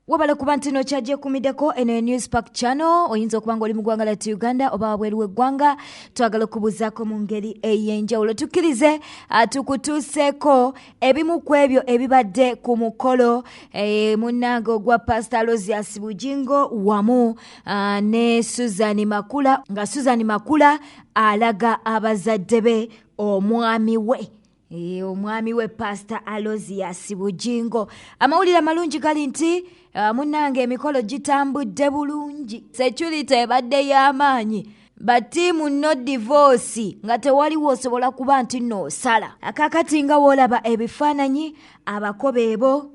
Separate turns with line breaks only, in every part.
Wabala kuba nti no kyajekumiddeko eno News Park Channel. Oyinza okuba nga oli mu ggwanga lyattu Uganda oba wabweru w'eggwanga, twagala okubuuzaako mu ngeri ey'enjawulo. Tukkirize tukutuuseeko ebimu ku ebyo ebibadde ku mukolo munnange ogwa Pastor Aloysius Bugingo wamu ne Susan Makula, nga Susan Makula alaga abazadde be omwami we. Omwami we Pastor Aloysius Bugingo. Amawulire amalungi gali nti munnange emikolo gitambudde bulungi, security ebadde y'amaanyi, batiimu no divorce, nga tewaliwo osobola kuba nti noosala. Akaakati nga w'olaba ebifaananyi, abakobe bo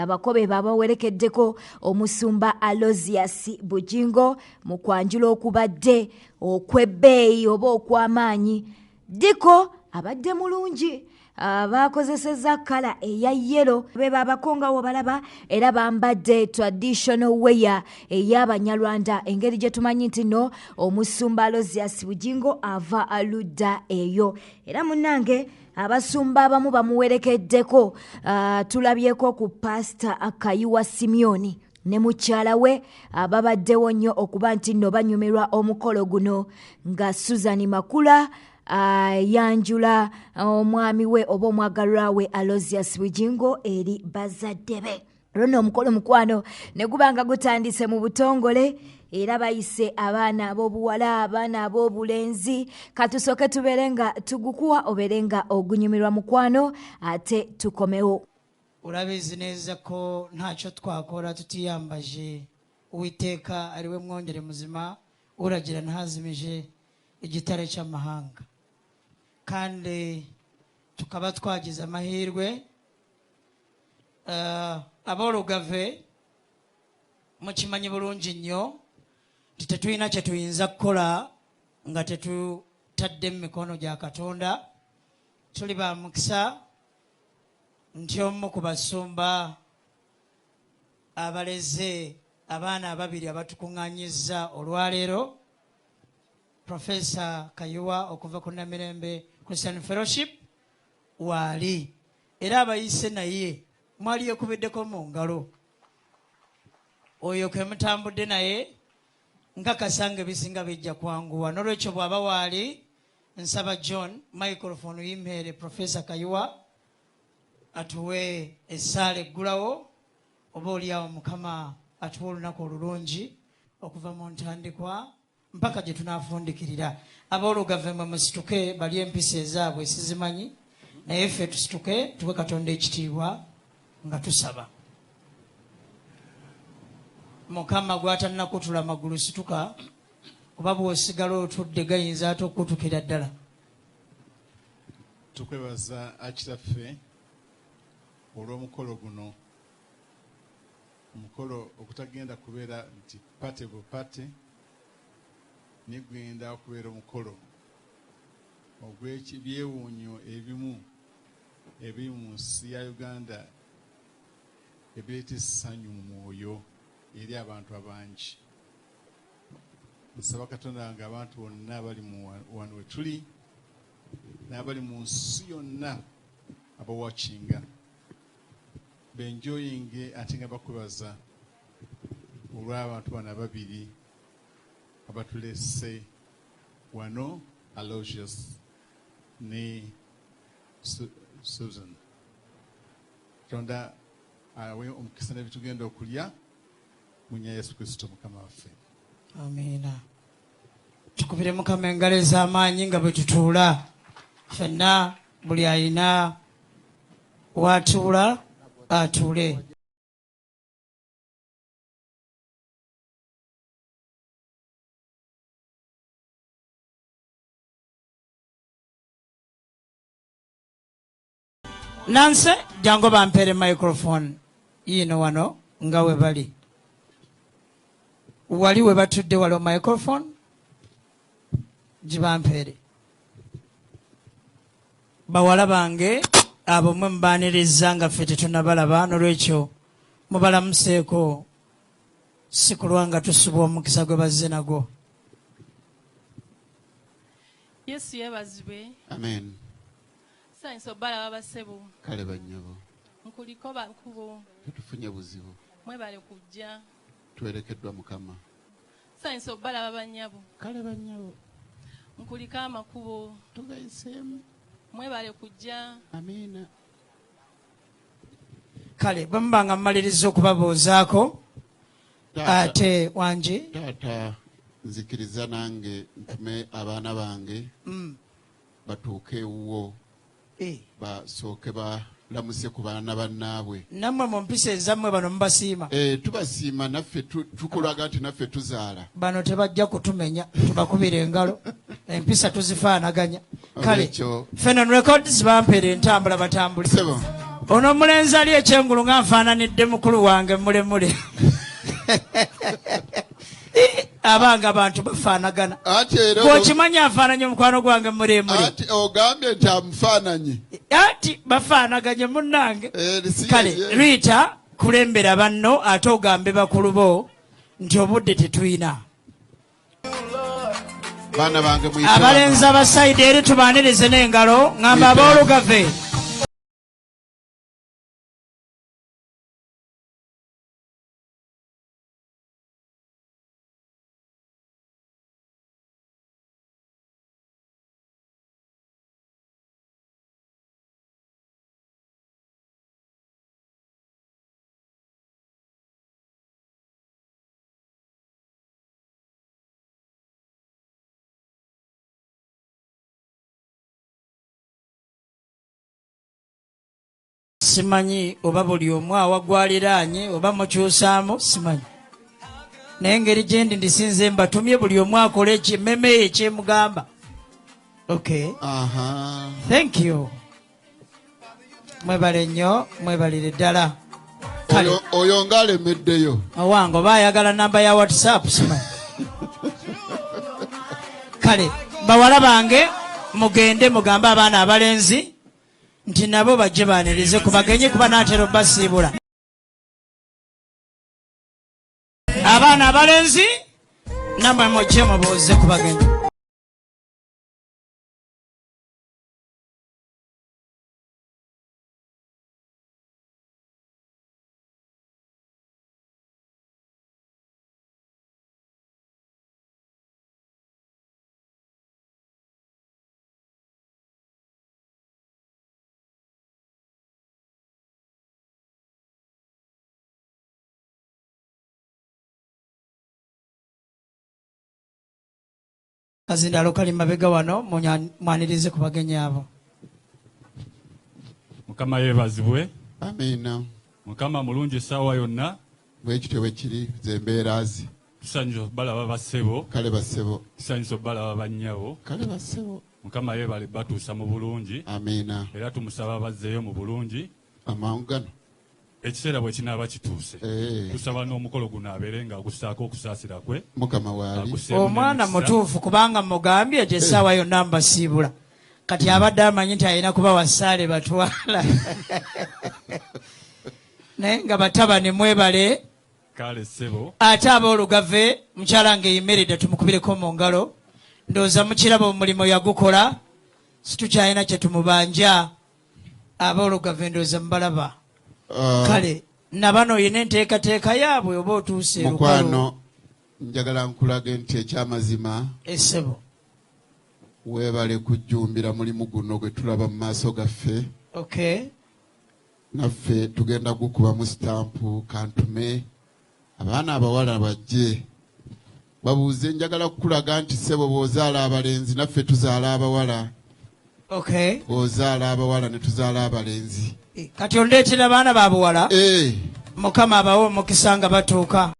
abakobe babawerekeddeko omusumba Aloysius Bugingo mu kwanjula okubadde okw'ebbeeyi oba okw'amaanyi. Diko abadde mulungi, bakozesezza kkala eya yellow, be babako nga wobalaba, era bambadde traditional wear ey'Abanyarwanda, engeri gye tumanyi nti no omusumba Aloysius Bugingo ava ludda eyo. Era munnange abasumba abamu bamuwerekeddeko, tulabyeko ku Pastor Kayiwa Simeon ne mukyala we ababaddewo nnyo okuba nti nno banyumirwa omukolo guno, nga Susan Makula ayanjula omwami we oba omwagalwa we Aloysius Bugingo eri bazadde be. Olwo omukolo mukwano ne guba nga gutandise mu butongole, era bayise abaana ab'obuwala, abaana ab'obulenzi. Katusooke tubeere nga tugukuwa, obeere nga ogunyumirwa mukwano, ate tukomewo.
Urabizi neza ko ntacyo twakora tutiyambaje Uwiteka, ari we mwongere muzima, uragira ntazimije igitare cy'amahanga. Kandi tukaba twagize amahirwe, abolugave mukimanyi bulungi nnyo nti tetulina kye tuyinza kukola nga tetutadde mu mikono gya Katonda. Tuli ba mukisa nti omu ku basumba abaleze abaana ababiri abatukuŋŋaanyizza olwaleero, Professor Kayiwa okuva ku Namirembe Christian Fellowship waali, era abayise naye mwali yekubiddeko mu ngalo. Oyo ke mutambudde naye nkakasa nga ebisinga bijja kwanguwa. N'olwekyo bw'aba waali, nsaba John microphone yimpeere Professor Kayiwa atuwe essaala eggulawo, oba oliawo Mukama atuwe olunaku olulungi okuva mu ntandikwa mpaka gye tunaafundikirira. Aboolugave mwe musituke, bali empisa ezaabwe sizimanyi, naye ffe tusituke tuwe Katonda ekitiibwa nga tusaba. Mukama gw'atannakutula magulu situka, kuba bw'osigala otudde gayinza ate okukutukira ddala.
Tukwebaza Akitaffe olw'omukolo guno, omukolo ogutagenda kubeera nti party bu party, naye gugenda okubeera omukolo ogw'ebyewuunyo ebimu ebiri mu nsi ya Uganda ebireeta essanyu mu mwoyo eri abantu abangi. Nsaba Katonda nga abantu bonna abali wano we tuli n'abali mu nsi yonna abawakinga benjoyinge, ate nga bakwebaza olw'abantu bano ababiri abatulese wano, Aloysius ne Susan. Katonda awe omukisa n'ebitugenda okulya mu nnya Yesu Kristo Mukama waffe.
Amiina. Tukubire Mukama engalo ez'amaanyi nga bwe tutuula ffenna, buli ayina w'atuula atuule. Nanse jangu bampere microphone yino wano nga we bali wali we batudde, waliwo microphone gibampeere. Bawala bange abo mwe mubaaniriza nga ffe tetunabalaba, nolwekyo mubalamuseeko, si kulwa nga tusubwa omukisa gwe bazze nagwo.
Yesu yeebazibwe.
Amen.
Nsanyuse okubalaba basebo.
Kale bannyabo.
Nkuliko bakubo.
Tetufunye buzibu.
Mwebale kujja.
Twerekeddwa Mukama.
Nsanyuse okubalaba bannyabo.
Kale bannyabo.
Nkuliko amakubo.
Tugayiseemu.
Mwebale kujja.
Amiina.
Kale bwe muba nga mumaliriza okubabuuzaako ate wangi.
Taata, nzikiriza nange ntume abaana bange batuuke ewuwo basooke balamuse ku baana bannaabwe.
Nammwe mu mpisa ezammwe bano mubasiima?
Tubasiima naffe tukulaga nti naffe tuzaala.
Bano tebajja kutumenya, tubakubira engalo, empisa tuzifaanaganya. Kale Fenon Records bampeera entambula batambule. Ono omulenzi ali ekyengulu nga nfaananidde mukulu wange mulemule. Abanga abantu bafaanagana. Bw'okimanyi afaananye omukwano gwange mulemule.
Ati ogambye nti amufaananye.
Ati bafaanaganye munnange. Kale Rita kulembera banno ate ogambe bakulu bo nti obudde tetulina.
Baana bange muyite.
Abalenzi abasayidi eri tubaanirize n'engalo ngamba aboolugave. Simanyi oba buli omu awagwaliraanye oba mukyusaamu simanyi, naye engeri gye ndi ndisinze mbatumye buli omu akole ekimeme ekyemugamba. Okay. Thank you. Mwebale nnyo, mwebalire ddala.
Oyo ng'alemeddeyo.
Owange oba ayagala namba ya WhatsApp simanyi. Kale bawala bange mugende mugambe abaana abalenzi nti nabo bajje baanirize ku bagenyi kuba naatera obbasiibula. Abaana abalenzi nammwe mujje mubuuze ku bagenyi. Kazindalo kali mabega wano mwanirize ku bagenyi abo.
Mukama yeebazibwe.
Amiina.
Mukama mulungi essaawa yonna.
Bwe kityo bwe kiri ze mbeera ze.
Tusanyuse okubalaba bassebo.
Kale bassebo.
Tusanyuse okubalaba bannyabo.
Kale bassebo.
Mukama yeebale batuusa mu bulungi.
Amiina.
Era tumusaba bazzeeyo mu bulungi.
Amangu gano.
Ekiseera bwe kinaaba kituuse. Tusaba n'omukolo guno abeere ng'agussaako okusaasira kwe.
Mukama waali.
Omwana mutuufu kubanga mugambye nti essaawa yonna mbasiibula. Kati abadde amanyi nti alina kuba wasaale batwala. Naye nga batabani mwebale.
Kale ssebo.
Ate aboolugave mukyala ng'eyimiridde tumukubireko mu ngalo. Ndowooza mukiraba omulimu yagukola. Situkyalina kye tumubanja. Aboolugave ndowooza mubalaba. Kale nabano oyina enteekateeka yaabwe oba otuuse
mukwano. Njagala nkulage nti ekyamazima
essebo
weebale kujjumbira mulimu guno gwe tulaba mu maaso gaffe.
Okay.
Naffe tugenda gukubamu sitampu kantume abaana abawala bajje babuuze. Njagala kukulaga nti ssebo bw'ozaala abalenzi naffe tuzaala abawala.
Okay.
Bw'ozaala abawala ne tuzaala abalenzi.
Kati ondeetera abaana babuwala. Mukama abawe omukisa nga batuuka.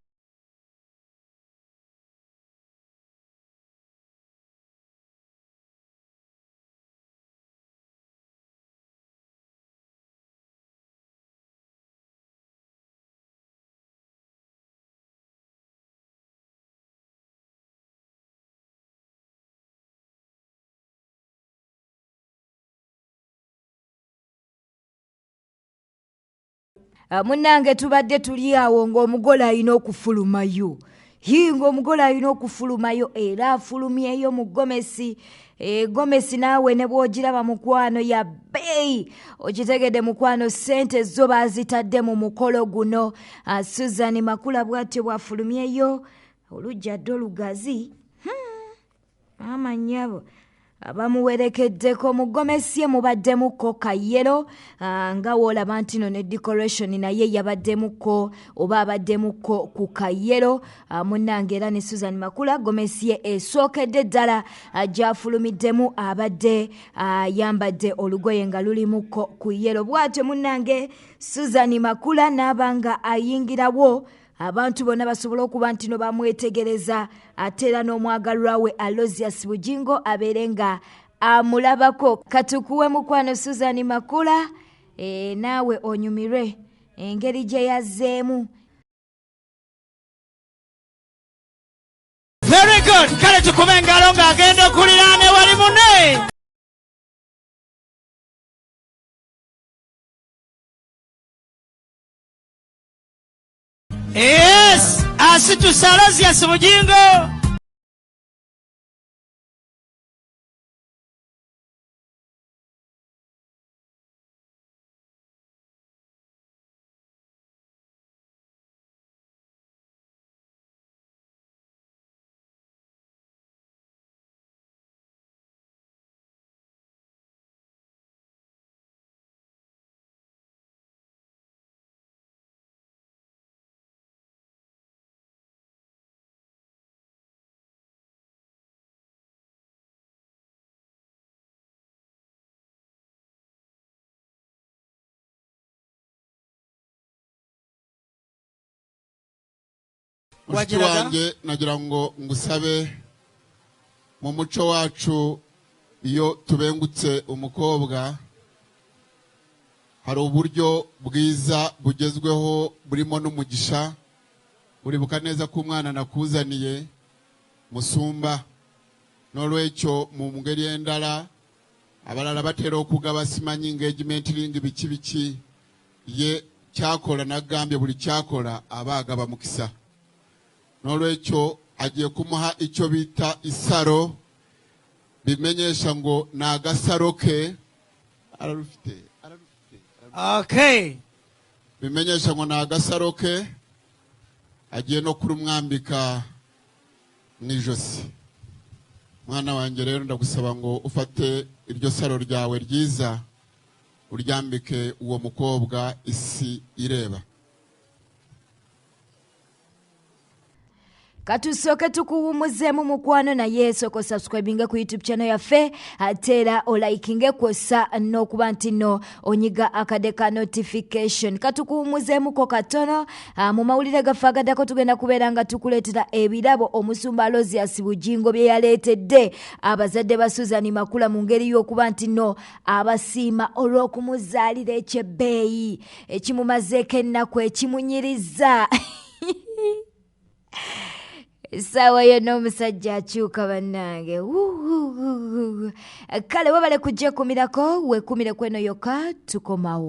Munnange tubadde tuli awo ng'omugole alina okufulumayo. Hi, ng'omugole alina okufulumayo, era afulumyeyo mu gomesi. Gomesi naawe ne bw'ogiraba mukwano ya bbeeyi, okitegedde mukwano, ssente zo baazitadde mu mukolo guno. Susan Makula bw'atyo bw'afulumyeyo, olujja dde olugazi. Maama nnyabo abamuwerekeddeko mu gomesi ye mubaddemukko kayero, nga w'olaba nti no ne decoration naye yabaddemukko oba abaddemukko ku kayero. Munnange era ne Susan Makula gomesi ye esookedde ddala, gy'afulumiddemu abadde ayambadde olugoye nga lulimukko ku yero. Bw'atyo munnange Susan Makula n'aba nga ayingirawo, abantu bonna basobole okuba nti no bamwetegereza, ate era n'omwagalwa we Aloysius Bugingo abeere nga amulabako. Katukuwe mukwano Susan Makula, naawe onyumirwe engeri gye yazzeemu.
Very good. Kale tukube engalo ng'agenda okuliraana ewali munne. Yes, asitusa Aloysius Bugingo.
Mushiki wanjye nagira ngo ngusabe mu muco wacu, iyo tubengutse umukobwa hari uburyo bwiza bugezweho burimo n'umugisha. Uribuka neza ko umwana nakuzaniye musumba, n'olwekyo mu ngeri endala abalala batera okugaba simanyi engagement ring biki biki, ye kyakola nagambye buli kyakola aba agaba mukisa. N'olwekyo agiye kumuha icyo bita isaro, bimenyesha ngo ni agasaro ke ararufite, ararufite.
Okay.
Bimenyesha ngo ni agasaro ke, agiye no kurumwambika mu ijosi. Mwana wanjye rero ndagusaba ngo ufate iryo saro ryawe ryiza uryambike uwo mukobwa isi ireba.
Katusooke tukuwummuzeemu mukwano, naye sooka osubscribinge ku YouTube channel yaffe, ate era olikinge kwossa n'okuba nti nno onyiga akade ka notification. Katukuwummuzeemuko katono. Mu mawulire gaffe agaddako tugenda kubeera nga tukuleetera ebirabo omusumba Aloysius Bugingo bye yaleetedde abazadde ba Susan Makula mu ngeri y'okuba nti nno abasiima olw'okumuzaalira eky'ebbeeyi ekimumazeeko ennaku, ekimunyiriza. Essaawa yonna omusajja akyuka bannange. Kale webale kujja ekumirako, weekumire kweno yokka, tukomawo.